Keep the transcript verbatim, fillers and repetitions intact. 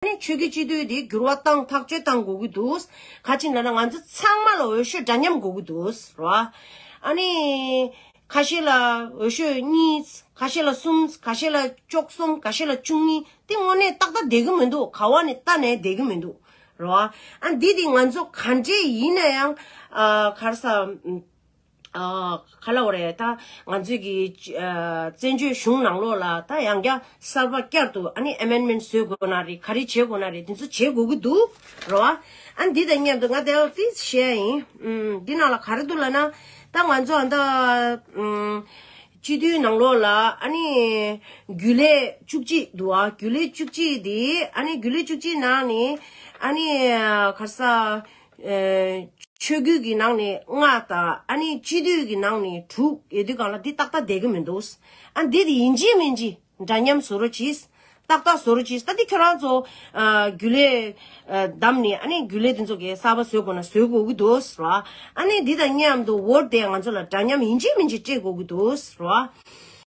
ནི་ཆོས་བརྒྱུད་སྤྱི་འཐུས་དེ་འགྱུར་བ་བཏང་ཐག་གཅོད་བཏང་དགོས་ཀྱི་འདུག་ག་ཅི་ལབ་ན་ང་ཚོ་ཚང་མ་ལ་འོས་ཤོག་འདྲ་མཉམ་དགོས་ཀྱི་འདུག་རེད་བ། ཨ་ནི་ཁ་ཤས་ལ་འོས་ཤོག་གཉིས། ཁ་ཤས་ལ་གསུམ། ཁ་ཤས་ལ་བཅུ་གསུམ། ཁ་ཤས་ལ་བཅུ་གཉིས། དེ་དངོས་གནས་ཏག་ཏག་བསྡད་ཀྱི་མི་འདུག་ག་བ་ནས་ལྟ་ནས་བསྡད་ཀྱི་མི་འདུག་རེད་བ། ཨ་འདི་དེ་ང་ཚོ་ག་འདྲས་ཡིན་ན་ཡང་ཨ་ག་རེ་ཟ། ཨ་ག་ལབ་དགོས་རེད། ད་ང་ཚོས་ཀྱི་ཨ་བཙན་བྱོལ་གཞུང་ནང་ལོགས་ལ་ད་ཡང་བསྐྱར་གསར་པ་བསྐྱར་དུ་ཨ་ནི་ཨེ་མེན་མེན་ཊི་བཟོ་དགོས་ན་རེད། ག་རེ་བྱེད་དགོས་ན་རེད། དེ་ཚོ་བྱེད་དགོས་ཀྱི་འདུག་རེད་བ། ཨ་འདི་དང་མཉམ་དུ་ང་དེ་ལ་ཏིས་བཤད་ཡིན། ཨུམ་འདི་ནང་ལ་ག་རེ་འདུག་ལབ་ན། ད་ང་ཚོ་ཨ་ད་ཨུམ་སྤྱི་འཐུས་ནང་ལོགས་ལ་ཨ་ནི་རྒྱུན་ལས་བཅུ་གཅིག་འདུག་ཨ། རྒྱུན་ལས་བཅུ་གཅིག་དེ་ཨ་ནི་རྒྱུན་ལས་བཅུ་གཅིག་ནང་ནས་ཨ་ནི་ག་རེ་ཟ། ཨེ་ཆོས་བརྒྱུད་ཀྱི་ནང་ནས་ལྔ་དང་ཨ་ནི་སྤྱི་འཐུས་ཀྱི་ནང་ནས་དྲུག་ཡོད་དུས་སྒང་ལ་འདི་ཏག་ཏག་བསྡད་ཀྱི་མི་འདུག་ཨ་འདི་དེ་ཡིན་གཅིག་མིན་གཅིག་འདྲ་མཉམ་བཟོ་རོགས་གྱིས། ཏག་ཏག་བཟོ་རོགས་གྱིས། ད་འདི་ཁྱོད་རང་ཚོ་ཨ་རྒྱུན་ལས་ཨ་བདམས་ནས་ཨ་ནི་རྒྱུན་ལས་དེ་ཚོ་གི་གསར་པ་བཟོ་དགོས་ན་བཟོ་དགོས་ཀྱི་འདུག་ར། ཨ་ནི་འདི་དང་མཉམ་དུ་འོ་དེ་ང་ཚོ་ལ་འདྲ་མཉམ་ཡིན་གཅིག་མིན་གཅིག་སྤྲད་དགོས་ཀྱི་འདུག་ར།